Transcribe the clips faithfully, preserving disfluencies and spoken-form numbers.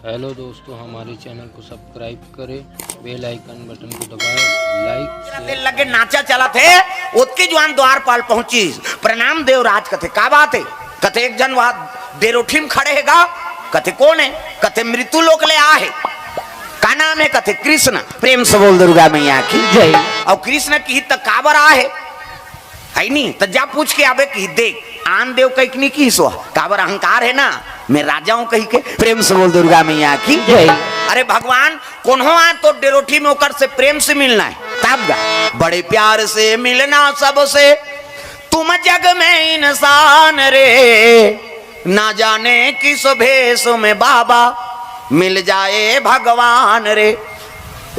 Hello दोस्तों, हमारे channel को सब्सक्राइब करें, बेल आइकन बटन को दबाएं, लाइक, शेयर। तेल लगे नाचा चलत हे, ओतके जुआन द्वारपाल पहुंचिस। प्रणाम देवराज। कथे, का बात हे? कथे, एक झन वहां डेरोठी में खड़े हे गा। कथे, कोन हे? कथे, मृत्यु लोक ले आ हे। का नाम हे? कथे, कृष्ण। प्रेम से बोल दुर्गा मैया की जय। अउ कृष्ण किही त काबर आ हे? हे नी, त जा पूछ के आबे कि देख, आन देव कहिके नी किहिस, काबर अहंकार हे ना, मैं राजा हूं कहिके। प्रेम से बोल दुर्गा मैया की जय। अरे भगवान, कोनो आ तो डेरोठी में ओकर से प्रेम से मिलना हे, तब गा। बड़े प्यार से मिलना सबसे, तुम जग में इंसान रे, ना जाने किस भेष में बाबा मिल जाए भगवान रे।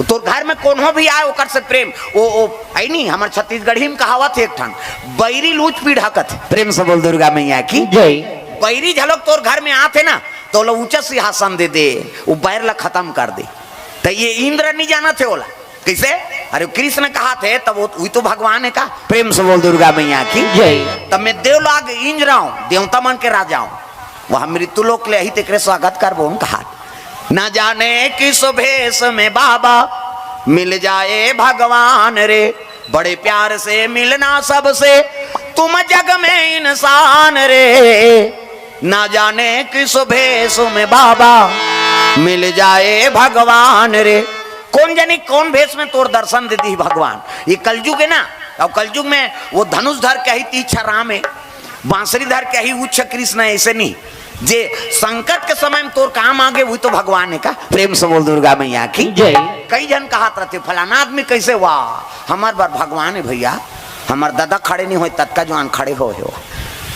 तोर घर में कोनो भी आए, ओकर से प्रेम। ओ, ओ, हे नी, हमर छत्तीसगढ़ी में कहावत हे एक ठन, बैरी लूच पीढ़ा कथे। प्रेम से बोल दुर्गा मैया की जय। बैरी झलक तोर घर में आथे ना, त ओला ऊंचा सिंहासन दे दे, ओ बैर ला खतम कर दे। त ये इंद्र नी जानत हे ओला। कइसे? अरे कृष्ण कहाथे, तब वो, वही तो भगवान हे का? प्रेम से बोल दुर्गा मैया की जय। तब मैं देवलोक इंद्र हूं, देवता मन के राजा हूं। वहां मृत्यु लोक ले आही, तेकरे स्वागत करबो हम कहा। ना जाने किस भेष में बाबा मिल जाए भगवान रे, बड़े प्यार से मिलना सबसे, तुम जग में इंसान रे, ना जाने किस भेष में बाबा मिल जाए भगवान रे। कोन जनी कोन भेष में तोर दर्शन दे दिही भगवान। ये कलयुग हे ना, अउ कलयुग में वो धनुष धर के आही, तीर छर्रा में, बांसुरी धर के आही, उच्च कृष्ण, अइसे नी। जे संकट के समय में तोर काम आगे, वही तो भगवान हे का? प्रेम से बोल दुर्गा मैया की जय। कई झन कहात रहिथे, फलाना आदमी कइसे वा, हमर बर भगवान हे भइया, हमर ददा खड़े नी होय, ततका जुआन खड़े होय हे।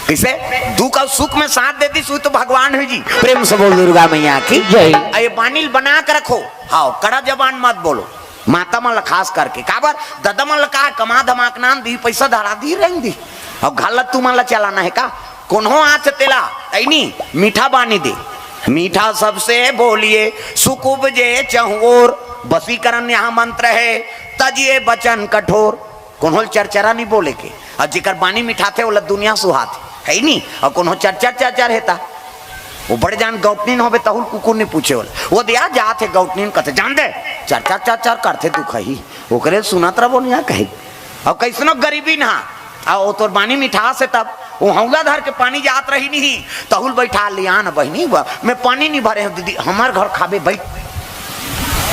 कइसे? दुख अउ सुख में साथ दे दिस, वही तो भगवान हे जी। प्रेम से बोल दुर्गा मैया की जय। अरे बानी ल बना के रखो, हाव, कड़ा जबान मत बोलो। माता मन ला खास करके, काबर ददा मन ला का कमा धमा के नान दिही, पइसा धरा दिही, रंग दिही, अउ घर ला तुमन ला चलाना हे का? कोनो आथे तेला, हे नी, मीठा बानी दे। मीठा सबसे बोलिए, सुख उपजे चहुओर। वशीकरण यहां मंत्र हे, तजिए वचन कठोर। कोनो ल चरचरा नी बोले के, अउ जेकर बानी मिठाथे, ओला दुनिया सुहाथे, हे नी? अउ कोनो चरचर चरचर हे त, वो बड़े जान गौटनीन होबे, तहू ल कुकुर नी पूछे ओला। वो दे आ जाथे गौटनीन, कथे, जान दे, चरचर चरचर करथे दुखही, ओकरे सुनत रहिबो निया कहे। अउ कइसनो गरीबी ना, अउ तोर बानी मिठास हे तब, वो हौला धर के पानी जात रही नी, तहू ल बइठा ले, आन बहिनी, ब-, मैं पानी नी भरे हंव दीदी, हमर घर खाबे, बइठ।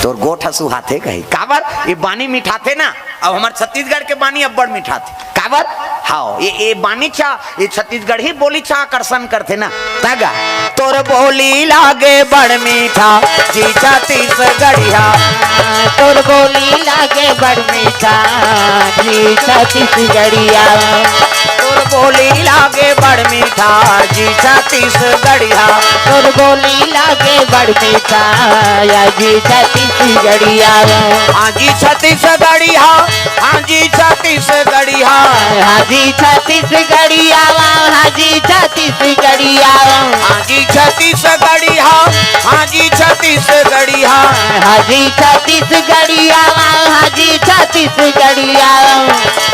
तोर गोठ ह सुहाथे कही, काबर? ये बानी मिठाथे ना, अउ हमर छत्तीसगढ़ के बानी अब्बड़ मिठाथे, काबर? हाव, ये, ये बानी चा, ये छत्तीसगढ़ी बोली चा आकर्षण करथे ना, तगा। तोर बोली लागे बड़ मीठा, जी छत्तीसगढ़िया। तोर बोली लागे बड़ मीठा, जी छत्तीसगढ़िया। तोर बोली लागे बड़ मीठा, जी छत्तीसगढ़िया। तोर बोली लागे बड़ मीठा, या जी छत्तीसगढ़िया। हाँ जी छत्तीसगढ़िया, हाँ जी छत्तीसगढ़िया। हाँ जी छत्तीसगढ़िया, हाँ जी छत्तीसगढ़िया। हाँ जी छत्तीसगढ़िया, हाँ जी छत्तीसगढ़िया। हाँ जी छत्तीसगढ़िया, हाँ जी छत्तीसगढ़िया।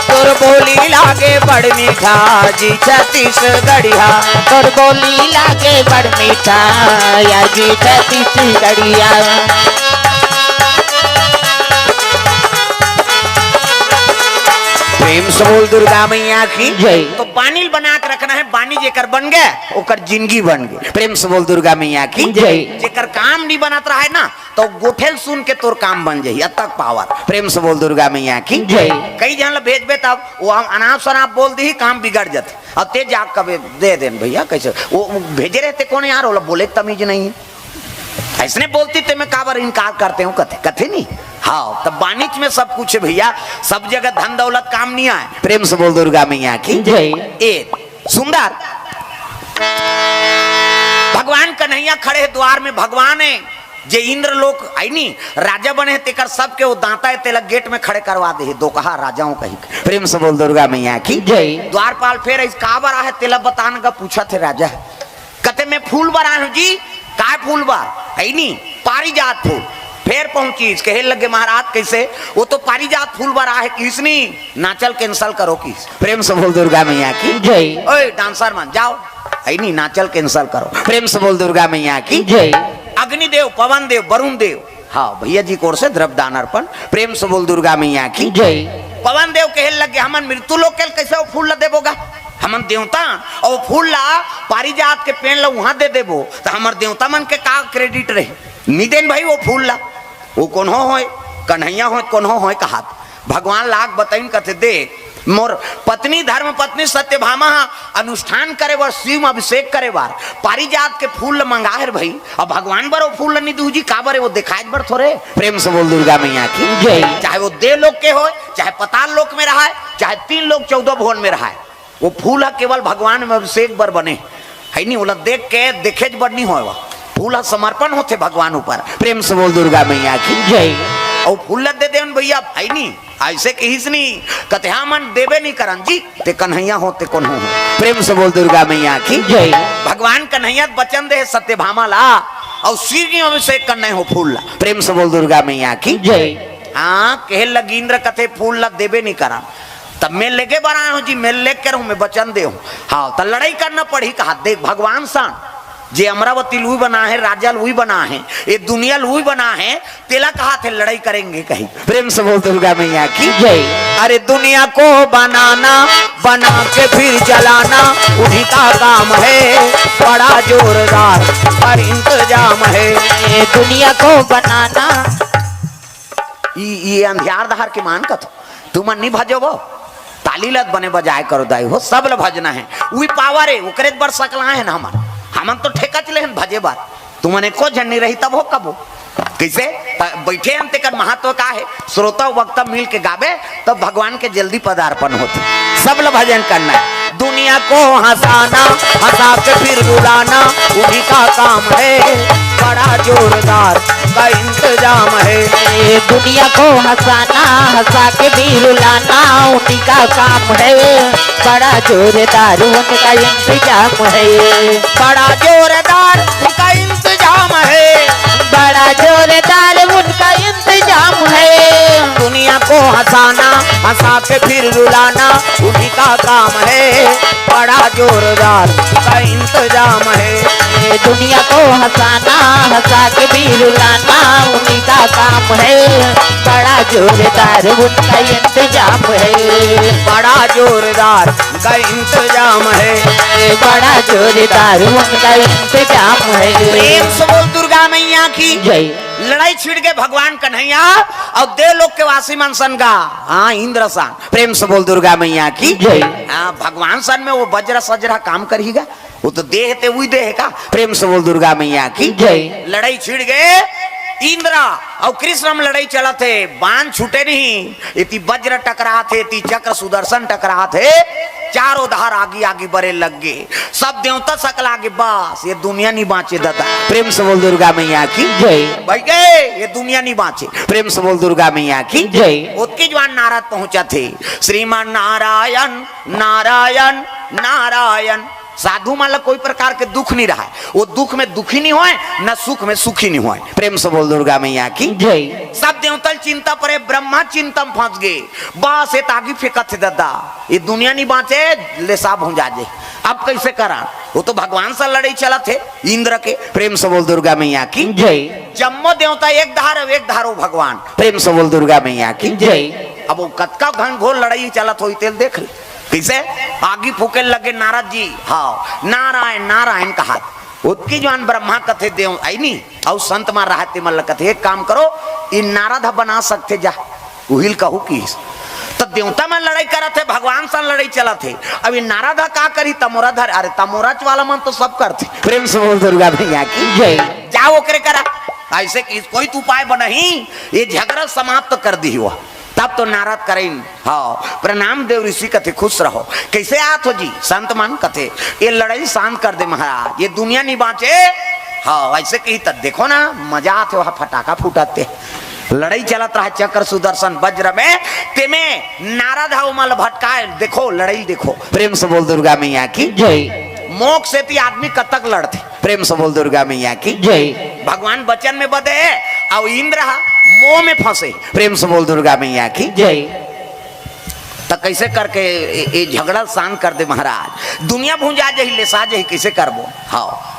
तोर बोली लागे बड़ मीठा, जी छत्तीसगढ़िया। तोर बोली लागे बड़ मीठा, या जी छत्तीसगढ़िया। प्रेम से बोल दुर्गा मैया की जय। तो बानी ल बना के रखना हे, बानी जेकर बन गे, ओकर जिंदगी बन गे। प्रेम से बोल दुर्गा मैया की जय। जेकर काम नी बनत रहे ना, तो गोठे ल सुन के तोर काम बन जाही, अतक पावर। प्रेम से बोल दुर्गा मैया की जय। कई झन ल भेजबे तब वो हम अनाप शनाप बोल दिही, काम बिगड़ जाथे। अउ ते जाके कबे दे देन भइया, कइसे? वो, वो भेजे रहिथे कोन यार, ओला बोले के तमीज नहीं हे। अइसने बोलती ते मैं काबर इनकार करते हंव, कथे, कथे नी। हाव, त बानी च में सब कुछ हे भइया, सब जगह धन दौलत काम नी आय। प्रेम से बोल दुर्गा मैया की जय। ए, सुंदर। भगवान कन्हैया खड़े हे द्वार में, भगवान हे, जे इंद्र लोक हे नी, राजा बने हे, तेकर सबके वो दांता हे, तेला गेट में खड़े करवा दे हे, दोकहा राजा हंव कहिके। प्रेम से बोल दुर्गा मैया की जय। द्वारपाल फेर आइस, काबर आहे तेला बतान गा पूछत हे राजा। कथे, मैं फूल बर आए हंव जी। काय फूल बर? हे नी, पारिजात फूल। फेर पहुंचिस, कहे लगे, महाराज कइसे? वो तो पारिजात फूल बर आहे किहिस नी, नाचा ल cancel करो किहिस। प्रेम से बोल दुर्गा मैया की जय। ओए dancer मन, जाओ, हे नी, नाचा ल cancel करो। प्रेम से बोल दुर्गा मैया की जय। अग्निदेव, पवन देव, वरुण देव, हाँ, भैया जी की ओर से द्रव्य दान अर्पण। प्रेम से बोल दुर्गा मैया की। जय। पवन देव कहे लगे, "हमन मृत्यु लोक के कैसे वो फूल ला देबो गा? हमन देवता, और वो फूल ला, पारिजात के पेड़ ला वहां दे देबो, तो हमर देवता मन के का credit रही? नी देन भाई वो फूल ला।" वो कोनो होय, कन्हैया होय, कोनो होय कहात। भगवान लाग बताइन कथे, "दे, मोर पत्नी, धर्म पत्नी सत्यभामा ह अनुष्ठान करे बर, शिव म अभिषेक करे बर पारिजात के फूल ल मंगा हे रे भाई, अब भगवान बर वो फूल ल नी दूजी, का बर, वो देखाए बर थोरे।" प्रेम से बोल दुर्गा मैया की। जय। चाहे वो देव लोक के होय, चाहे पाताल लोक में रहाय, चाहे तीन लोक चौदह भुवन में रहाय, वो फूल ह केवल भगवान में अभिषेक बर बने, है नी? ओला देख के देखेच बर नी होय, वो फूल ह समर्पण होथे भगवान ऊपर। प्रेम से बोल दुर्गा मैया की। जय। और फूल ल दे देवन भैया, है नी? ऐसे कहिस नी, कथे, "हमन देबे नी करन जी, ते कन्हैया हो, ते कोनो हो।" प्रेम से बोल दुर्गा मैया की। जय। भगवान कन्हैया वचन दे सत्यभामा ला, और शिव जी अभिषेक करने हो फूल ला। प्रेम से बोल दुर्गा मैया की। जय। हाँ, कहे लगी इंद्र कथे, "फूल ला देबे नी करन।" तब मैं लेके बर आए हूँ जी, मैं लेके रहूँ, मैं वचन दे हूँ। हाँ, तो लड़ाई करना पड़ी कहा, देख भगवान सन, जे अमरावती लुई बना है, राजा लुई बना है, ये दुनिया लुई बना है, तेला कहा थे लड़ाई करेंगे कही। प्रेम से बोल दुर्गा मैया की। जय। अरे दुनिया को बनाना, बना के फिर जलाना, उन्हीं का काम है, बड़ा जोरदार पर इंतजाम है। ये दुनिया को बनाना। ई, ई अंधियार दहार के मान कथो, तुमन नी भजो वो, ताली लत बने बजाए करो दाई हो, सब ल भजना है। उही पावर है, ओकरे बर सकला है ना हमन, हमन तो ठेका चले हैं भजे बर। तुमन एको झन नी रही तब हो कबो। कैसे? त-, बैठे हन तेकर महत्व का है? श्रोता वक्ता मिल के गावे, तब भगवान के जल्दी पदार्पण होथे। सब ल भजन करना है। दुनिया को हंसाना, हंसा के फिर रुलाना, उन्हीं का काम है, बड़ा जोरदार का इंतजाम है। ये दुनिया को हंसाना, हंसा के भी रुलाना, उन्हीं का काम है, बड़ा जोरदार उनका इंतजाम है। बड़ा जोरदार उनका इंतजाम है। बड़ा जोरदार उनका इंतजाम है। दुनिया को हंसाना, हंसा के फिर रुलाना, उन्हीं का काम है, बड़ा जोरदार का इंतजाम है। ये दुनिया को हंसाना, हंसा के भी रुलाना, उन्हीं का काम है, बड़ा जोरदार उनका इंतजाम है। बड़ा जोरदार का इंतजाम है। बड़ा जोरदार उनका इंतजाम है। प्रेम से बोल दुर्गा मैया की। जय। लड़ाई छिड़ के भगवान कन्हैया और देवलोक के वासी मन सन गा, हाँ, इंद्र सन। प्रेम से बोल दुर्गा मैया की। जय। हाँ, भगवान सन में वो वज्र सज्र काम करही गा, वो तो देह ते उही देह का। प्रेम से बोल दुर्गा मैया की। जय। लड़ाई छिड़ गए, इंद्र और कृष्ण में लड़ाई चलत हे, बाण छूटे नहीं, एती वज्र टकरात हे, एती चक्र सुदर्शन टकरात हे, चारों धार आगी आगी बरे लग गे। सब देवता सकला गे, बस ये दुनिया नी बांचे दादा। प्रेम से बोल दुर्गा मैया की। जय। भाई गए, ये दुनिया नी बांचे। प्रेम से बोल दुर्गा मैया की। जय। ओतकी जुवार नारद पहुंचत हे, श्रीमान नारायण, नारायण, नारायण। साधु मन ला कोई प्रकार के दुख नहीं रहा है, वो दुख में दुखी नहीं होए, न सुख में सुखी नहीं होए। प्रेम से बोल दुर्गा मैया की। जय। सब देवता ल चिंता परे, ब्रह्मा चिंता में फंस गए। बस ये तागी फेंकत हे दादा, ये दुनिया नहीं बांचे, ले साब हो जाजे। अब कैसे करा? वो तो भगवान से लड़ाई चलत हे इंद्र के। प्रेम से बोल दुर्गा मैया की। जय। जम्मो देवता एक धार, एक धारो भगवान। प्रेम से बोल दुर्गा मैया की। जय। अब वो कतका घनघोर लड़ाई चलत होई तेल देख ले। कैसे? आगी फूके लगे नारद जी, हाँ, नारायण, नारायण कहा। ओतकी जुवार ब्रह्मा कथे देव, आई नी, अउ संत मन रहत हे, मन ल कथे, "एक काम करो, ई नारद ह बना सकथे जा, उही ल कहू किहिस।" त देवता मन लड़ाई करत हे, भगवान सन लड़ाई चलत हे। अब ई नारद ह का करही, तमोरा धर, अरे तमोराच वाला मन तो सब करथे। प्रेम से बोल दुर्गा मैया की। जय। जाओ ओकरे करा, ऐसे कि कोई तो उपाय बनही, ये झगड़ा समाप्त कर दिही वो। तब तो नारद करेन, हाँ, प्रणाम देव ऋषि कथे, "खुश रहो।" कैसे आत हो जी? संत मन कथे, "ये लड़ाई शांत कर दे महाराज, ये दुनिया नहीं बांचे।" हाँ, ऐसे कही तब देखो ना, मजा आथे, वहाँ फटाका फूटत हे, लड़ाई चलत रहा चक्र सुदर्शन वज्र में, तेमे नारद हा ओमा ल भटकाए, देखो लड़ाई देखो। प्रेम से बोल दुर्गा मैया की। जय। मोह सेती आदमी कतक लड़थे। प्रेम से बोल दुर्गा मैया की। जय। भगवान वचन में बधे हे, अउ इंद्र हा मोह में फंसे। प्रेम से बोल दुर्गा मैया की। जय। त कैसे करके ये, ये झगड़ा शांत कर दे महाराज? दुनिया भुंजा जही, लेसा जही, कैसे करबो? हाँ।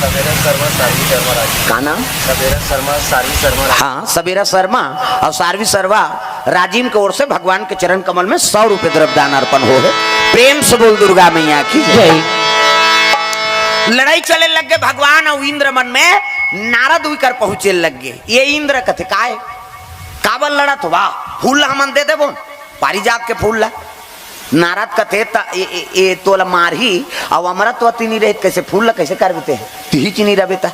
सवेरा शर्मा, सारवी शर्मा, राजीव। का नाम? सवेरा शर्मा, सारवी शर्मा, राजीव। हाँ, सवेरा शर्मा और सारवी शर्मा राजीव के ओर से भगवान के चरण कमल में सौ रुपये द्रव्य दान अर्पण हो है। प्रेम से बोल दुर्गा मैया की जय। जय। लड़ाई चले लग गए भगवान और इंद्र मन में। नारद उइकर पहुंचे लग गए। ये इंद्र कथे, "काय? काबर लड़त हो? वाह, फूल ला हमन दे देबो, पारिजात के फूल ला।" नारद कथे, "त ए, ए, ए तोला मारही, अउ अमरत्व तिनी रहित, कैसे फूल ला कैसे करबे ते? तिही चिनी रहिबे त।"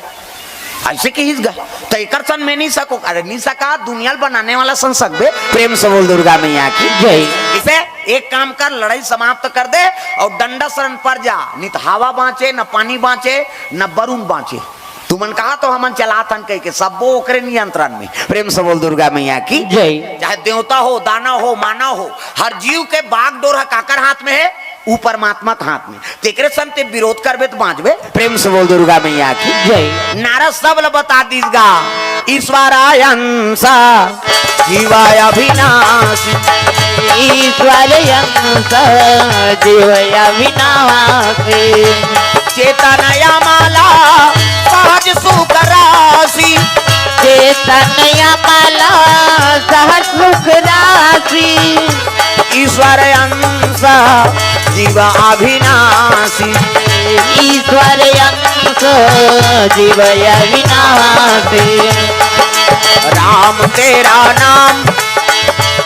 ऐसे किहिस गा, "त एकर सन में नहीं सको।" "अरे नहीं सका, दुनिया ल बनाने वाला सन सकबे।" प्रेम से बोल दुर्गा मैया की जय। इसे एक काम कर, लड़ाई समाप्त कर दे और डंडा शरण पर जा, नहीं तो हवा बांचे, न पानी बांचे, न बरुन बांचे। तुमन कहा तो हमन चलाथन कह के, सब्बो ओकरे नियंत्रण में। प्रेम से बोल दुर्गा मैया की जय। चाहे देवता हो, दानव हो, मानव हो, हर जीव के बागडोर ह काकर हाथ में है? ऊ परमात्मा के हाथ में। तेकरे संग ते विरोध करबे त बांचबे। प्रेम से बोल दुर्गा मैया की जय। नारद सब ल बता दीस गा, ईश्वरायंस जीवाय अविनाशी। ईश्वरायंस जीवाय अविनाशी। चेतन अमल सहज सुख राशि। चेतन अमल सहज सुख राशि। ईश्वरायंस जीव अविनाशी। ईश्वरायंस जीव अविनाशी। राम तेरा नाम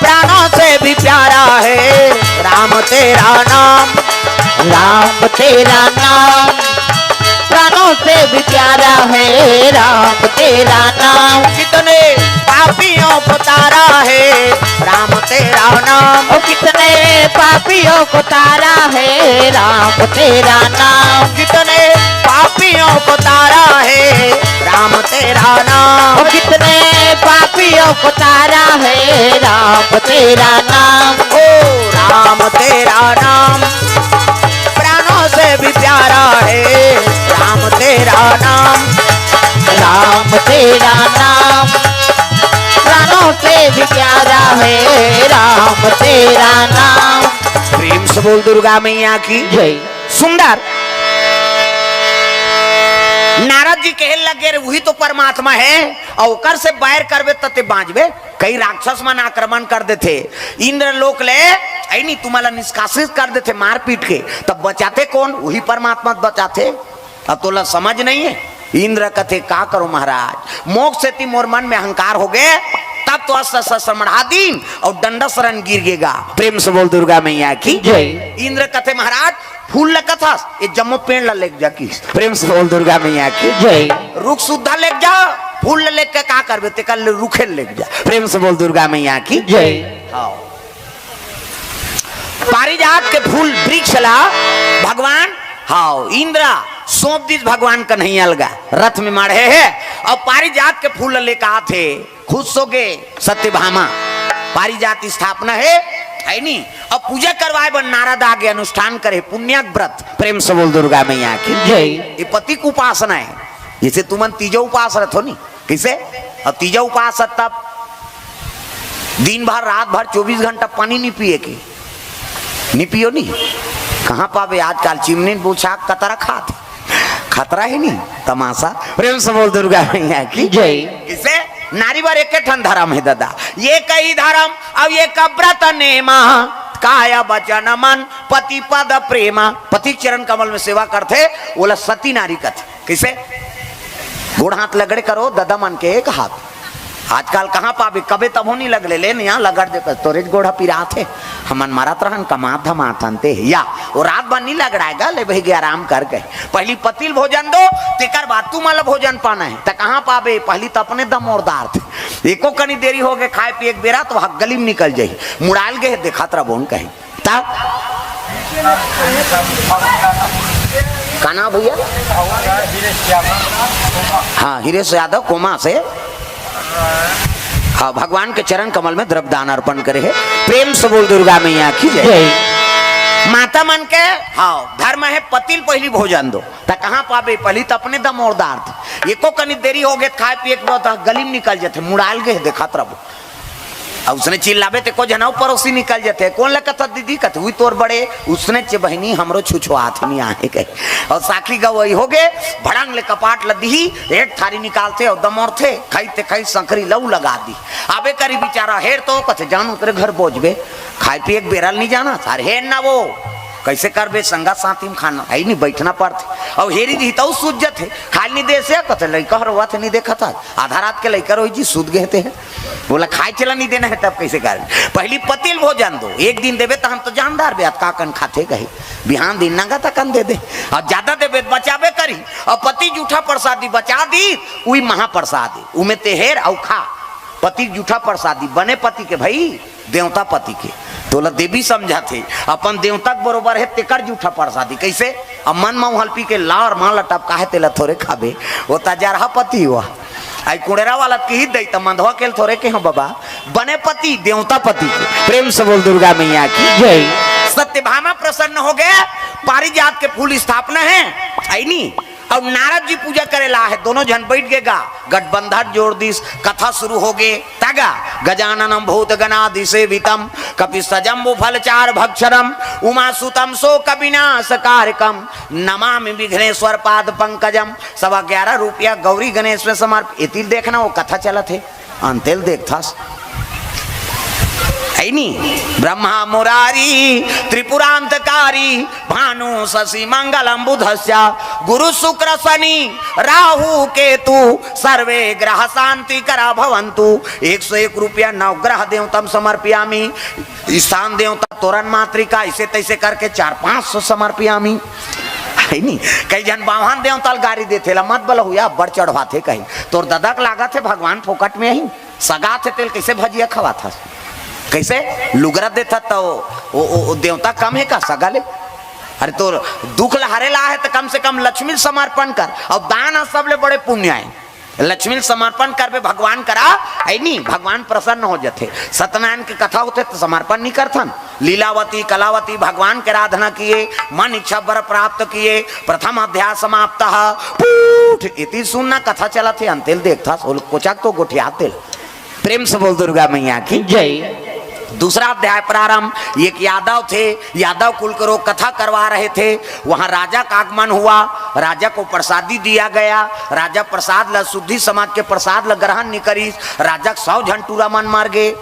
प्राणों से भी प्यारा है, राम तेरा नाम। राम तेरा नाम प्राणों से भी प्यारा है, राम तेरा नाम। कितने पापियों को तारा है, राम तेरा नाम। ओ कितने पापियों को तारा है, राम तेरा नाम। कितने पापियों को तारा है, राम तेरा नाम। ओ कितने पापियों को तारा है, राम तेरा नाम। ओ राम तेरा नाम प्राणों से भी प्यारा है, राम तेरा नाम। राम तेरा नाम प्राणों से भी प्यारा है, राम तेरा नाम। प्रेम से बोल दुर्गा मैया की जय। सुंदर। नारद जी कहे लगे, "रे, वही तो परमात्मा है, और ओकर से बैर करबे त ते बांचबे।" कई राक्षस मन आक्रमण कर देथे इंद्रलोक ले, ऐ नी, तुम्हाला निष्कासित कर देथे मारपीट के, तब बचाथे कौन? वही परमात्मा बचाथे। अब तोला समझ नहीं है? इंद्र कथे, "का करो महाराज, मोक्ष सेती मोर मन में अहंकार हो गए, तब तो अस्त्र शस्त्र मढ़ा दीन और डंडा शरण गिर गेगा।" प्रेम से बोल दुर्गा मैया की जय। इंद्र कथे, "महाराज, फूल ल कथस, ये जम्मो पेड़ ल लेके जा।" की प्रेम से बोल दुर्गा मैया की जय। रुख सुद्धा लेके जा, फूल ल लेके का करबे, तेकर ले रुखे ल लेके जा। प्रेम से बोल दुर्गा मैया की जय। हाँ। पारिजात के फूल वृक्ष ला भगवान, हाँ, इंद्रा सौंप दीस भगवान कन्हैया लगा, रथ में माढ़े है और पारिजात के फूल लेके आथे, खुश हो गए सत्यभामा। पारिजात स्थापना है, है नी? अब पूजा करवाए बर नारद आगे, अनुष्ठान करे पुण्यक व्रत। प्रेम से बोल दुर्गा मैया की जय। ये पति के उपासना है, जैसे तुमन तीजा उपास रथो नी, कइसे? अब तीजा उपास ह तब दिन भर, रात भर, चौबीस घंटा पानी नी पिए के, नी पियो नी। कहाँ पाबे आजकल चिमनी बूछा कतरा खात, खतरा है नी तमाशा। प्रेम से बोल दुर्गा मैया की जय। कइसे? नारी बर एक ठन धर्म है दादा, ये कही धर्म, अब ये कब्रत नेमा, काय बचन मन पति पद प्रेमा। पति चरण कमल में सेवा करथे, ओला सती नारी कथे। कइसे? गोड़ हाथ लगड़े करो, ददा मन के एक हाथ। आजकल कहाँ पाबे, कबे तभो नी लगले, ले न यहाँ लगड़ दे, तोरेच गोड़ ह पिरात हे। हमन मरत रहन, कमात धमात हन ते। या, वो रात भर नी लगड़ाएगा, ले भई गे आराम कर कहे। पहली पति ल भोजन दो, तेकर बाद तुमन ल भोजन पाना है। त कहाँ पाबे, पहली त अपने दम ओरदारथे। एको कनी देरी हो गे खाए पिए के बेरा, त वह गली में निकल जाही। मुड़ाल गे, देखत रह बोन कहे। तब का नाम भैया? हाँ, हिरेश यादव कोमा से। हाँ, भगवान के चरण कमल में द्रव्य दान अर्पण करे है। प्रेम से बोल दुर्गा मैया की जय। जय। माता मन के, हाँ, धर्म है पति ल पहली भोजन दो। त कहाँ पाबे, पहली त अपने दम ओरदारथे। एको कनी देरी हो गे खाए पिए के बाद गली में निकल जाथे, मुड़ाल गे देखत रहबो। अउ उसने चिल्लाबे ते को झन अउ परोसी निकल जथे, "कोन ल कथस दीदी?" कथे, "उही तोर बड़े।" उसने चे बहिनी हमरो छुछुआत नहीं आहे कहे। अउ साखी गवई होगे, भड़ंग ले कपाट ल दिही, एक थारी निकालथे अउ दमोरथे, खई ते खई संकरी लऊ लगा दी। आबे करी बिचारा, हेर तो कथे, "जान उतरे घर बोझबे, खाए पिए के बेरा ल नहीं जाना, सारे हेर ना वो।" कइसे करबे, संगत साथी में खाना हे नहीं, बइठना पड़थे। अउ हेरी दिही तउ सूझ जथे, खाए ल नहीं दे से, कथे, "लइका हर रोवत हे, नहीं देखत हे, आधा रात के लइका रोही जी, सूत गे ते।" बोला, "खाए चला नहीं देना हे, तब कइसे करबे? पहिली पति ल भोजन दो, एक दिन देबे त हम तो जानदार बे, अतका कन खाथे कही, बिहान दिन नंगा तकन दे दे, अउ ज्यादा देबे त बचाबे करी।" अउ पति जूठा प्रसादी बचा दी, उही महाप्रसाद हे, उमे ते हेर अउ खा। पति जूठा प्रसादी, बने पति के भई, देवता पति के, तोला देवी समझथे, अपन देवता के बरोबर हे, तेकर जूठा प्रसादी। कइसे? अब मन म हल्पी के लार मां ल टपका हे, तेला थोरे खाबे, वो त जरहा पति हुआ। आई कुड़ेरा वाला किही दई त मंधवा केल थोरे केहों बबा, बने पति, देवता पति के। प्रेम से बोल दुर्गा मैया की जय। सत्यभामा प्रसन्न होगे, पारिजात के फूल स्थापना हे, आई नी? अउ नारद जी पूजा करे ला हे, दोनों झन बइठ गे गा, गठबंधन जोर दिस, कथा शुरू होगे। तगा गजाननम भूत गणादि सेवितम, कपि सजम्बु फल चार भक्षरम, उमा सुतम शोक विनाश कारकम, नमामि विघ्नेश्वर पाद पंकजम। सवा ग्यारह रुपया गौरी गणेश में समर्प, एती ल देखना वो कथा चलत हे। अंते ल देखथस। हे नी? ब्रह्मा मुरारी त्रिपुरांतकारी, भानु शशि मंगलम बुधस्य, गुरु शुक्र शनि राहु केतु, सर्वे ग्रह शांति करा भवंतु। एक सौ एक रुपया नवग्रह देवतम समर्पयामी। स्थान देवता तोरण मातृका, ऐसे तैसे करके चार पांच सौ समर्पयामी। हे नी? कई झन बाम्हन देवता ल गारी देथे ला, "मत बलहुया, बड़ चढ़वाथे," कही। तोर ददा के लागत हे भगवान फोकट में ही सगा थे, तेल कैसे भजिया खवाथस? कैसे लुगरा देथा तो वो, वो, वो देवता कम हे का सगा ले? अरे तोर दुख ल हरे ला हे तो कम से कम लक्ष्मी ल समर्पण कर। अउ दान ह सबले बड़े पुण्य हे। लक्ष्मी ल समर्पण करबे भगवान करा, हे नी, भगवान प्रसन्न हो जथे। सत्यनारायण के कथा होथे तो समर्पण नहीं करथन। लीलावती, कलावती भगवान के आराधना किए, मन इच्छा वर प्राप्त किए, प्रथम अध्याय समाप्त। पूठ इति सुनना कथा चलत हे, अंते ल देखथस, ओल कोचक तो गोठियाथे ल। प्रेम से बोल दुर्गा मैया की जय। दूसरा अध्याय प्रारंभ। एक यादव थे, यादव कुल के लोग कथा करवा रहे थे, वहां राजा का आगमन हुआ, राजा को प्रसादी दिया गया। राजा प्रसाद ला, शुद्धि समाज के प्रसाद ला ग्रहण नहीं करिस, राजा के सौ झन टूरा मन मर गे।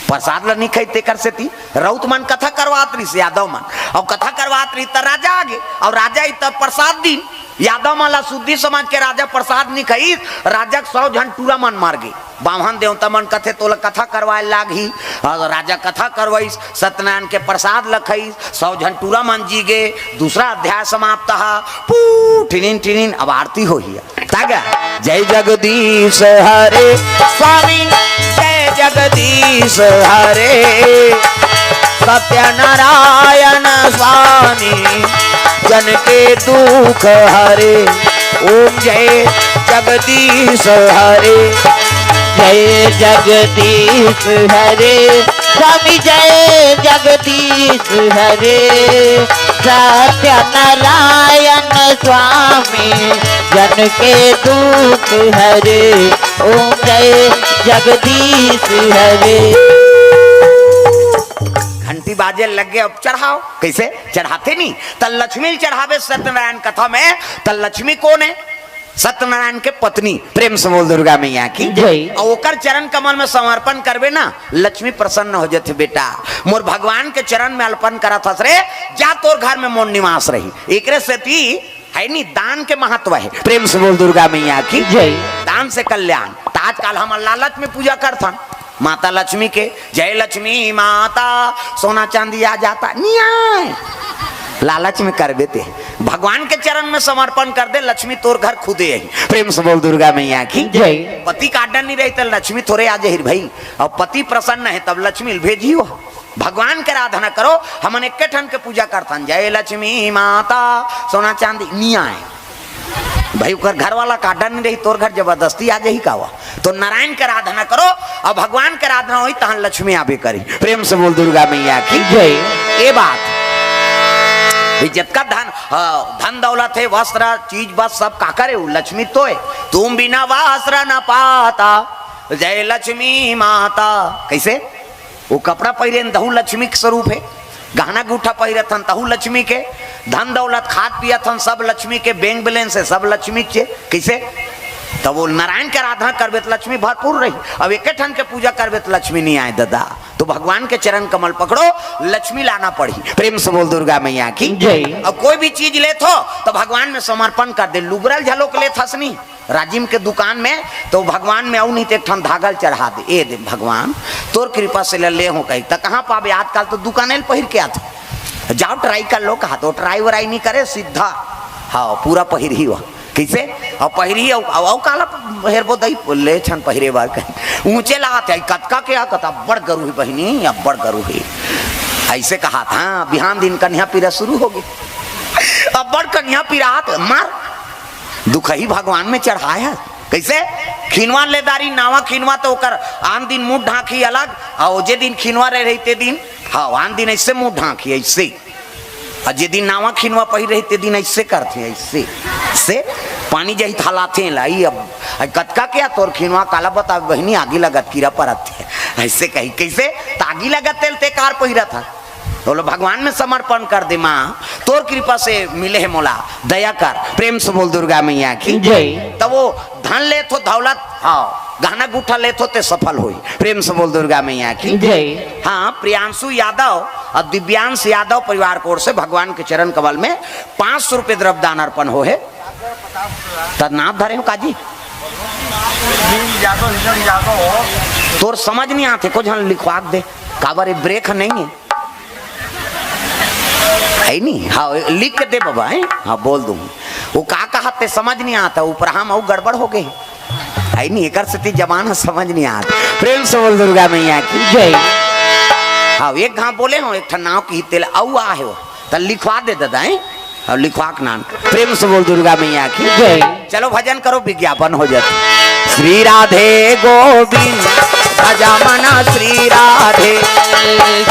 प्रसाद ल नहीं खाई, तेकर सेती राउत मन कथा करवात रहिस, यादव मन। अउ कथा करवात रहिस त राजा आगे, अउ राजा ही त प्रसाद दिन। यादव मन ला शुद्धि समाज के राजा प्रसाद नहीं खाई, राजा के सौ झन टूरा मन मर गे। बाम्हन देवता मन कथे, "तोला कथा करवाए लागही।" अउ राजा कथा करवाइस, सत्यनारायण के प्रसाद ल खाइस, सौ झन टूरा मन जी गे। दूसरा अध्याय समाप्त ह। पू, टिनिन, टिनिन, अब आरती होही। तग जय जगदीश हरे स्वामी, जय जगदीश हरे। सत्यनारायण स्वामी, जन के दुख हरे। ओम जय जगदीश हरे। जय जगदीश हरे स्वामी, जय जगदीश हरे। सत्यनारायण स्वामी, जन के दुख हरे। ओम जय जगदीश हरे। घंटी बाजे लग गे, अब चढ़ाव। कैसे चढ़ाथे नहीं? त लक्ष्मी ल चढ़ाबे सत्यनारायण कथा में। त लक्ष्मी कोन हे? सत्यनारायण के पत्नी। प्रेम से बोल दुर्गा मैया की जय। अउ ओकर चरण कमल में समर्पण करबे ना, लक्ष्मी प्रसन्न हो जथे। बेटा, मोर भगवान के चरण में अर्पण करत हस रे, जा तोर घर में मोर निवास रही। एकरे सेती हे नी, दान के महत्व हे। प्रेम से बोल दुर्गा मैया की जय। दान से कल्याण। त आजकल हमन लालच में पूजा करथन माता लक्ष्मी के। जय लक्ष्मी माता, सोना चांदी आ जाता, नहीं आए। लालच में करबे ते, भगवान के चरण में समर्पण कर दे, लक्ष्मी तोर घर खुदे आही। प्रेम से बोल दुर्गा मैया की जय। पति का आडर नहीं रही त लक्ष्मी थोरे आ जाही भाई। अउ पति प्रसन्न हे तब लक्ष्मी ल भेजी हो। भगवान के आराधना करो। हमन एक्के ठन के पूजा करथन, जय लक्ष्मी माता, सोना चांदी, नहीं आए। भाई, ओकर घर वाला का आडर नहीं रही, तोर घर जबरदस्ती आ जाही का वा? तो नारायण के आराधना करो, अउ भगवान के आराधना होही, तहन लक्ष्मी आबे करी। प्रेम से बोल दुर्गा मैया की जय। ए बात भी जतका धन, हाँ, धन दौलत हे, वस्त्र, चीज, बस सब काकर हे, वो लक्ष्मी तो हे। तुम बिना वस्त्र न पाता, जय लक्ष्मी माता। कइसे? वो कपड़ा पहिरे हन, तहू लक्ष्मी के स्वरूप हे। गहना गूठा पहिरत हन, तहू लक्ष्मी के। धन दौलत खात पियत हन, सब लक्ष्मी के। बैंक बैलेंस हे, सब लक्ष्मी के। कइसे? तब वो नारायण के आराधना करबे त लक्ष्मी भरपूर रही। अब एके ठन के पूजा करबे त लक्ष्मी नहीं आए दादा। तो भगवान के चरण कमल पकड़ो, लक्ष्मी लाना पड़ही। प्रेम से बोल दुर्गा मैया की जय। अब कोई भी चीज लेत हो तो भगवान में समर्पण कर दे। लुगरा ल झलोक लेत हस नी राजिम के दुकान में, तो भगवान में अउ नहीं तो एक ठन धागा ल चढ़ा दे, ए दे भगवान, तोर कृपा से ले, ले हो कही। त कहाँ पाबे? आजकल तो दुकाने ल पहिर के आथे। जाओ ट्राई कर लो कहा, तो ट्राई वराई नहीं करे, सीधा हाँ पूरा पहिर ही हुआ। कइसे? अउ पहिरी अउ, अउ, अउ काला हेरबो दई, ले छन पहिरे बार कहीं। ऊंचे लागत हे, कतका के आ, कता बड़ गरु हे बहिनी, अब्बड़ गरु हे। अइसे कहा था, बिहान दिन कन्या पीरा शुरू होगे। अब्बड़ कन्या पीरा आत, मार। दुखही भगवान में चढ़ाय हे। कइसे? खिनवा ले दारी, नावा खिनवा तो ओकर आन दिन मुंह ढांकी अलग, अउ जे दिन खिनवा रहे रही ते दिन, हाँ, आन दिन अइसे मुंह ढांकी, अइसे। अउ जे दिन नावा खिनवा पहिर रही, ते दिन अइसे करथे, अइसे। से पानी जही थलाथे ला, ई अब, अब कतका के आ तोर खिनवा, काला बतावे बहिनी, आगी लगत कीरा परत हे। अइसे कही, कइसे? त आगी लगत तेल ते कार पहिरत हा। बोलो, भगवान में समर्पण कर दे माँ, तोर कृपा से मिले हे मोला, दया कर। प्रेम से बोल दुर्गा मैया की जय। तब वो धन लेत हो दौलत, हाँ, गहना गूठा लेत हो ते सफल होई। प्रेम से बोल दुर्गा मैया की जय। हाँ, प्रियांशु यादव अउ दिव्यांश यादव परिवार के ओर से भगवान के चरण कमल में पाँच सौ रुपये द्रव्य दान अर्पण हो हे। त नाम धरे हो काजी? तोर समझ नहीं आथे, कुछ हम लिखवा दे, काबर ये ब्रेक नहीं है। है नी? हाँ, लिख के दे बाबा, हैं? हाँ, बोल दूँ। वो का कहा ते समझ नहीं आता, ऊपर हम अउ गड़बड़ हो गए। है नी? एकर सेती जबान ह समझ नहीं आत। प्रेम से बोल दुर्गा मैया की जय। हाँ, एक घाव बोले हो, एक ठन नाव की तेल अउ आहे हो, त लिखवा दे दादा, हैं? अउ लिखवा के नाम। प्रेम से बोल दुर्गा मैया की जय। चलो भजन करो, विज्ञापन हो जाता। श्री राधे गोविंद भजा मना श्री राधे।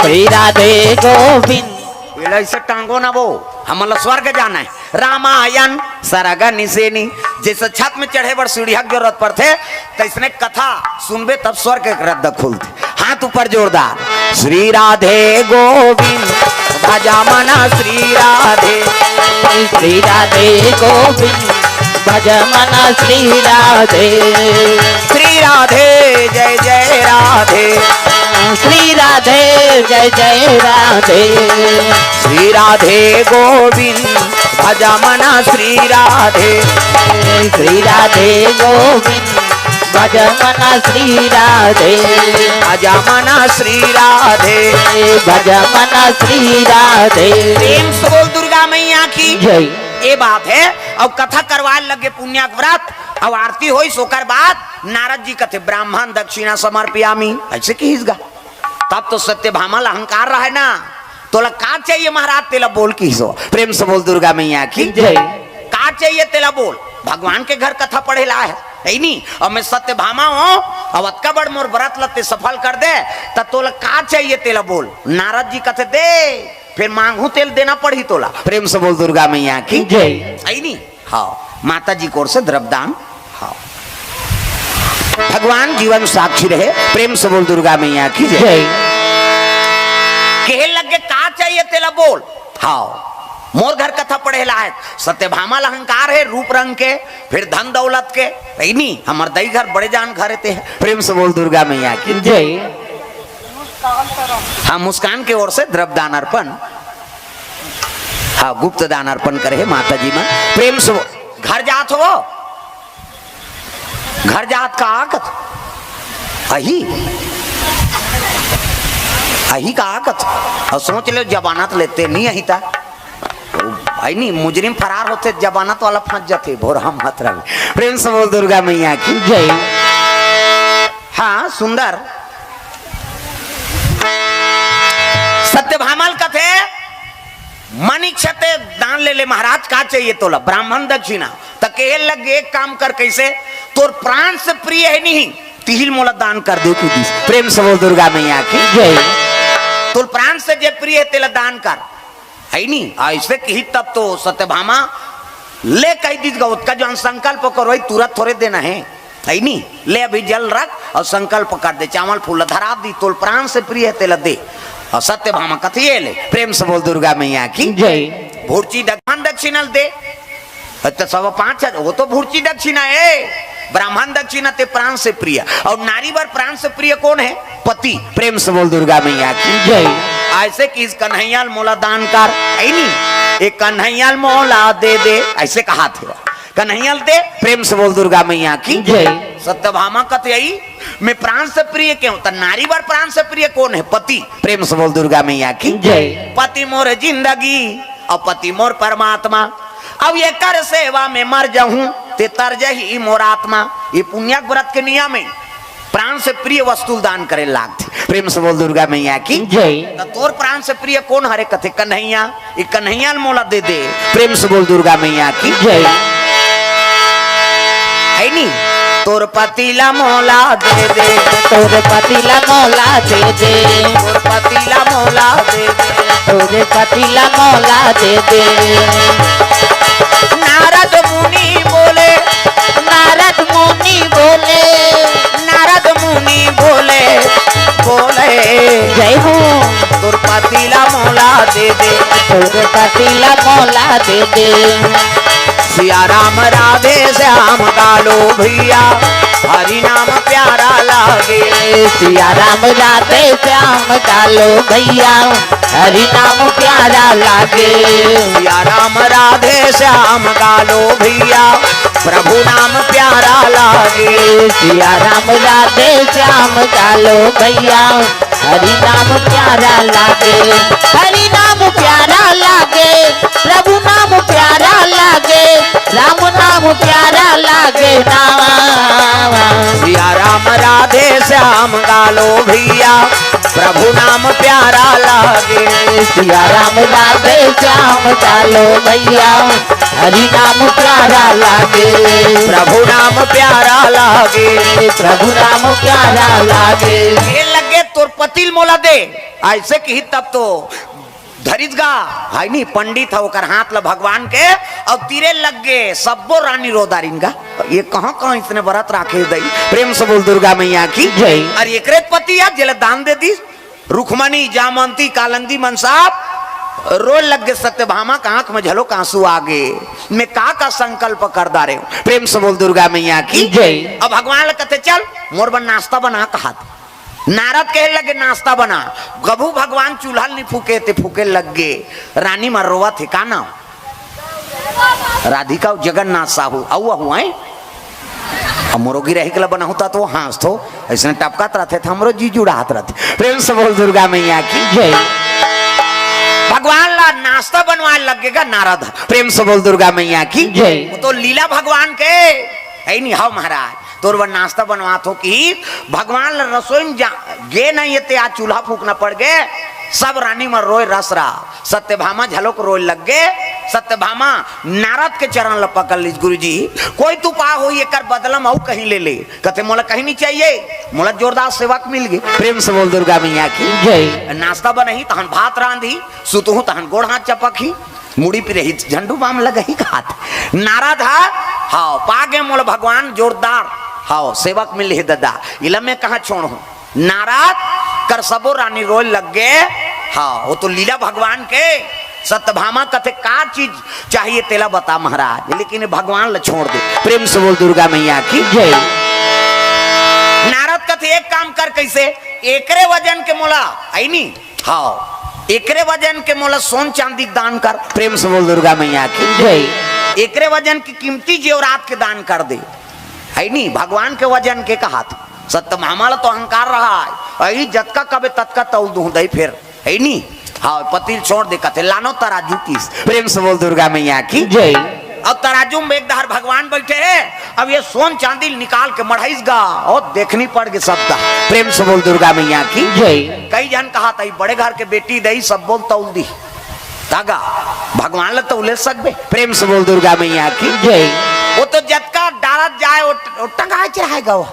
श्री राधे गोविंद। ये ला इसे टांगो ना वो, हमन ला स्वर्ग जाना है। रामायण सरग निसेनी, जैसे छत में चढ़े बर सीढ़िया के जरूरत पड़थे, तैसने कथा सुनबे तब स्वर्ग के रद्द खुलथे। हाथ ऊपर जोरदार। श्री राधे गोविंद भजा मना श्री राधे। श्री राधे गोविंद भज मना श्री राधे। श्री राधे जय जय राधे। श्री राधे जय जय राधे। श्री राधे गोविंद भज मना श्री राधे। श्री राधे गोविंद भज मना श्री राधे। भज मना श्री राधे। भज मना श्री राधे। प्रेम से बोल दुर्गा मैया की जय। ये बात है। अब कथा करवाए लगे पुण्यक व्रत, अब आरती होइस, ओकर बाद नारद जी कथे, "ब्राह्मण दक्षिणा समर्पयामी।" ऐसे किहिस गा। तब तो सत्यभामा ला अहंकार रहे ना, "तोला का चाहिए महाराज, तेला बोल," किहिस हो। प्रेम से बोल दुर्गा मैया की जय। "का चाहिए तेला बोल, भगवान के घर कथा पढ़े ला है, है नी? अब मैं सत्यभामा हो, अब अतका बड़ मोर व्रत ला ते सफल कर दे, त तोला का चाहिए तेला बोल।" नारद जी कथे, "दे, फिर मांगहूं तेला देना पड़ही तोला।" प्रेम से बोल दुर्गा मैया की जय। है नी? हाँ, माता जी की ओर से द्रव्यदान। हाँ, भगवान जीवन साक्षी रहे। प्रेम से बोल दुर्गा मैया की जय। जय। कहे लगे, "का चाहिए तेला बोल।" हाँ, मोर घर कथा पढ़े ला है। सत्यभामा ला अहंकार है रूप रंग के, फिर धन दौलत के। है नी? हमर दई घर बड़े जान घर ते है। प्रेम से बोल दुर्गा मैया की जय। हाँ, मुस्कान के ओर से द्रव्यदान अर्पण। हाँ, गुप्त दान अर्पण करे हे माता जी मन। प्रेम से वो घर जात हो, घर जात का आकत अही, अही का आकत। अउ सोच ले, जमानत लेते नहीं अही ता, आई नहीं, मुजरिम फरार होथे, जमानत वाला फंस जाथे, भोरहा मत रहे। प्रेम से बोल दुर्गा मैया की जय। हाँ, सुंदर। सत्यभामा ल कथे, "मन इच्छा ते दान ले ले महाराज, का चाहिए तोला?" ब्राह्मण दक्षिणा। त कहे लग, "एक काम कर, कैसे? तोर प्राण से प्रिय है नहीं, तिही ल मोला दान कर दे तू दिस।" प्रेम से बोल दुर्गा मैया की जय। तोर प्राण से जे प्रिय है, तेला दान कर। है नी? ऐसे किहिस तब तो सत्यभामा ले कहि दिस गा, ओतका जौन संकल्प करो, वही तुरंत थोरे देना है। है नी, ले अभी जल रख अउ संकल्प कर दे, चावल फूल ल धरा दी, तोर प्राण से प्रिय हे तेला दे। अउ सत्यभामा कथे ये ले, प्रेम से बोल दुर्गा मैया की जय। भुर्ची ब्राह्मण दक्षिणा ल दे, त सब पाँच हजार, वो तो भुर्ची दक्षिणा हे, ब्राह्मण दक्षिणा ते प्राण से प्रिय। अउ नारी बर प्राण से प्रिय कोन हे? पति। प्रेम से बोल दुर्गा मैया की जय। अइसे किहिस कन्हैया ल मोला दान कर, है नी, ए कन्हैया ल मोला दे दे, अइसे कहाथे। कन्हैया ल दे, प्रेम से बोल दुर्गा मैया की जय। सत्यभामा कथे अई, मैं प्राण से प्रिय के हूँ, त नारी बर प्राण से प्रिय कोन हे? पति। प्रेम से बोल दुर्गा मैया की जय। पति मोर जिंदगी अउ पति मोर परमात्मा, अब एकर सेवा में मर जाहूं ते तर जाही मोर आत्मा। ये पुण्यक व्रत के नियम हे, प्राण से प्रिय वस्तु ल दान करे लागथे। प्रेम से बोल दुर्गा मैया की जय। त तोर प्राण से प्रिय कोन हरे? कथे कन्हैया, ये कन्हैया ल मोला दे दे। प्रेम से बोल दुर्गा मैया की जय। है नी, तोर पति ला मोला दे दे, तोर पति ला मोला दे दे, तोर पति ला मोला दे दे, तोर पति ला मोला दे दे। नारद मुनि बोले, नारद मुनि बोले, नारद मुनि बोले, बोले, जय हो। तोर पति ला मोला दे दे, तोर पति ला मोला दे दे। सिया राम राधे श्याम गालो भैया, हरि नाम प्यारा लागे। सिया राम राधे श्याम गालो भैया, हरि नाम प्यारा लागे। सिया राम राधे श्याम गालो भैया, प्रभु नाम प्यारा लागे। सिया राम राधे श्याम गालो भैया, हरि नाम प्यारा लागे। हरि नाम प्यारा लागे, प्रभु नाम प्यारा लागे, राम नाम प्यारा लागे ना। सिया राम राधे श्याम गालो भैया, प्रभु नाम प्यारा लागे। सिया राम राधे श्याम गालो भैया, हरि नाम प्यारा लागे। प्रभु नाम प्यारा लागे। प्रभु नाम प्यारा लागे। ये लगे तोर पति ल मोला दे, अइसे किहिस तब तो धरिस गा, है नी, पंडित ह ओकर हाथ ल भगवान के, अउ तीरे लग गे, सब्बो रानी रो डारिन गा। ये कहाँ कहाँ इसने व्रत राखे दई। प्रेम से बोल दुर्गा मैया की जय। अउ एकरे पति ह जेला दान दे दिस, रुक्मणी, जामवंती, कालंदी मन सब रोए लग गे। सत्यभामा के आंख में घलोक आंसू आ गे। मैं का का संकल्प कर डारे हूँ। प्रेम से बोल दुर्गा मैया की जय। अब भगवान ल कथे चल मोर बर नाश्ता बना कहाथे। नारद कहे लगे नाश्ता बना। कभू भगवान चूल्हा ल नी फूके ते फूके लग गे। रानी मन रोवत हे, का नाम? राधिका अउ जगन्नाथ साहू। अउ अहू आए। अब मोरो गिरही के ला बनाहूं त तो हांसथो, अइसने टपकत रथे त हमरो जी जुड़ात रथे। प्रेम से बोल दुर्गा मैया की जय। भगवान ला नाश्ता बनवाए लग गे गा नारद। प्रेम से बोल दुर्गा मैया की जय। वो तो लीला भगवान के है नी। हव महाराज, तोर बर नाश्ता बनवात हों कि भगवान ला रसोई में जा, गे नहीं हे ते आज चूल्हा फूकना पड़ गे। सब रानी मन रोए रस रहा। सत्यभामा घलोक रोए लग गे। सत्यभामा नारद के चरण ल पकड़ लिस, गुरुजी, कोई तो उपाय होही, एकर बदला म अउ कहीं ले ले। कथे, मोला कहीं नहीं चाहिए, मोला जोरदार सेवक मिल गे। प्रेम से बोल दुर्गा मैया की जय। नाश्ता बनही, तहन भात रांधही, सुतहूं तहन गोड़ हाथ चपकही, मुड़ी पिरही झंडू बाम लगही कहाथे। नारद ह, हव, पा गे मोला भगवान जोरदार, हव, सेवक मिल हे ददा, इला मैं कहाँ छोड़हूं। नारद कर सबो रानी रोए लग गे। हव, वो तो लीला भगवान के। सत्यभामा कथे, का चीज चाहिए तेला बता महाराज, लेकिन भगवान ल छोड़ दे। प्रेम से बोल दुर्गा मैया की जय। नारद कथे, एक काम कर, कइसे? एकरे वजन के मोला, है नी? हव, एकरे वजन के मोला सोन चांदी दान कर। प्रेम से बोल दुर्गा मैया की जय। एकरे वजन के कीमती जेवरात के दान कर दे, है नी? भगवान के वजन के कहाथे। सत्यभामा ल तो अहंकार रहा है, अई जतका कबे ततका तौल दूं दई फेर, है नी? हव, पति ल छोड़ दे कथे, लानो तराजू किहिस। प्रेम से बोल दुर्गा मैया की जय। अब तराजू में एक धार भगवान बइठे हे, अब ये सोन चांदी ल निकाल के मढ़ाइस गा, अउ देखनी पड़ गे सब दा। प्रेम से बोल दुर्गा मैया की जय। कई झन कहाथे, बड़े घर के बेटी दई, सब बोल तौल दी। तागा भगवान ल तौले सकबे। प्रेम से बोल दुर्गा मैया की जय। वो तो जतका डारत जाए, वो, वो टंगाए चढ़ाए गा वो।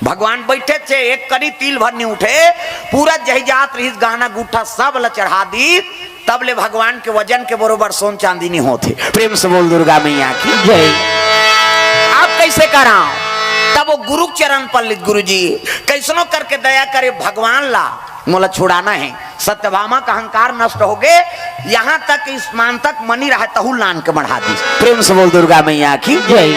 भगवान बइठे हे, एक कनी तिल भर नी उठे, पूरा जहिजात रहिस गहना गुट्ठा सब ल चढ़ा दिस, तब ले भगवान के वजन के बरोबर सोन चांदी नी होत हे। प्रेम से बोल दुर्गा मैया की जय। अब कइसे करांव? तब वो गुरु चरण पल्लित गुरु जी कइसनो करके दया करे, भगवान ला मोला छुड़ाना हे। सत्यभामा का अहंकार नष्ट होगे, यहाँ तक इस मान तक मनी रहा तहू लान के मढ़ा दी। प्रेम से बोल दुर्गा मैया की। जय।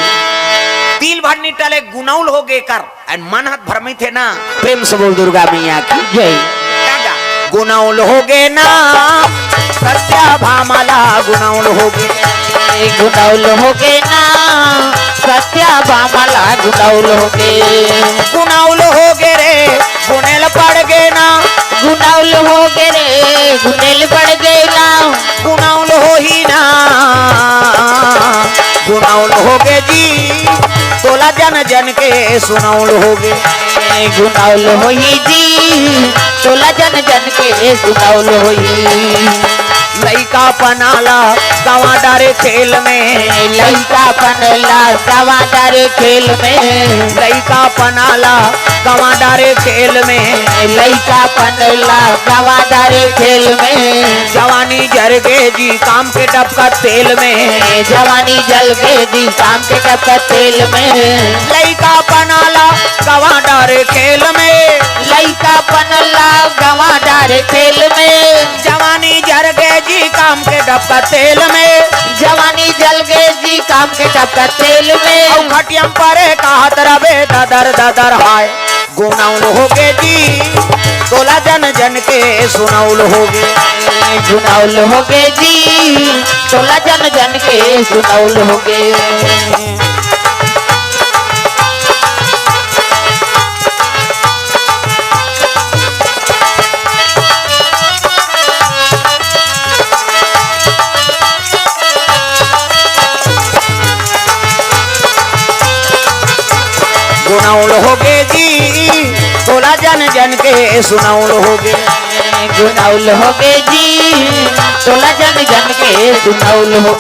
तिल भर नी टले गुनौल होगे कर, अउ मन हत भ्रमित हे ना। प्रेम से बोल दुर्गा मैया की। जय। का गा? गुनौल होगे ना, सत्यभामा ला गुनौल होगे। गुनौल होगे ना, सत्यभामा ला गुनौल होगे। गुनौल होगे रे, गुनेल पड़ गे ना। गुनौल होगे रे, गुनेल पड़ गे ना। गुनौल होही ना, गुनौल होगे जी, तोला जन जन के सुनौल होगे। गुनौल होही जी, तोला जन जन के सुनौल होही। लइकापन ला गंवा डारे खेल में। लइकापन ला गंवा डारे खेल में। लइकापन ला गंवा डारे खेल में। लइकापन ला गंवा डारे खेल में। जवानी जरगे जी काम के डबका तेल में। जवानी जलगे जी काम के डबका तेल में। लइकापन ला गंवा डारे खेल में। लइकापन ला गंवा डारे खेल में। जवानी जरगे जी काम के डबका तेल में। जवानी जलगे जी काम के डबका तेल में। अउ खटियम परे कहत रबे ददर ददर हाय। गुनौल होगे जी, तोला जन जन के सुनौल होगे। गुनौल होगे जी, तोला जन जन के सुनौल होगे। गुनौल होगे जी, तोला जन जन के सुनौल होगे। गुनौल होगे जी, तोला जन जन के सुनौल होगे।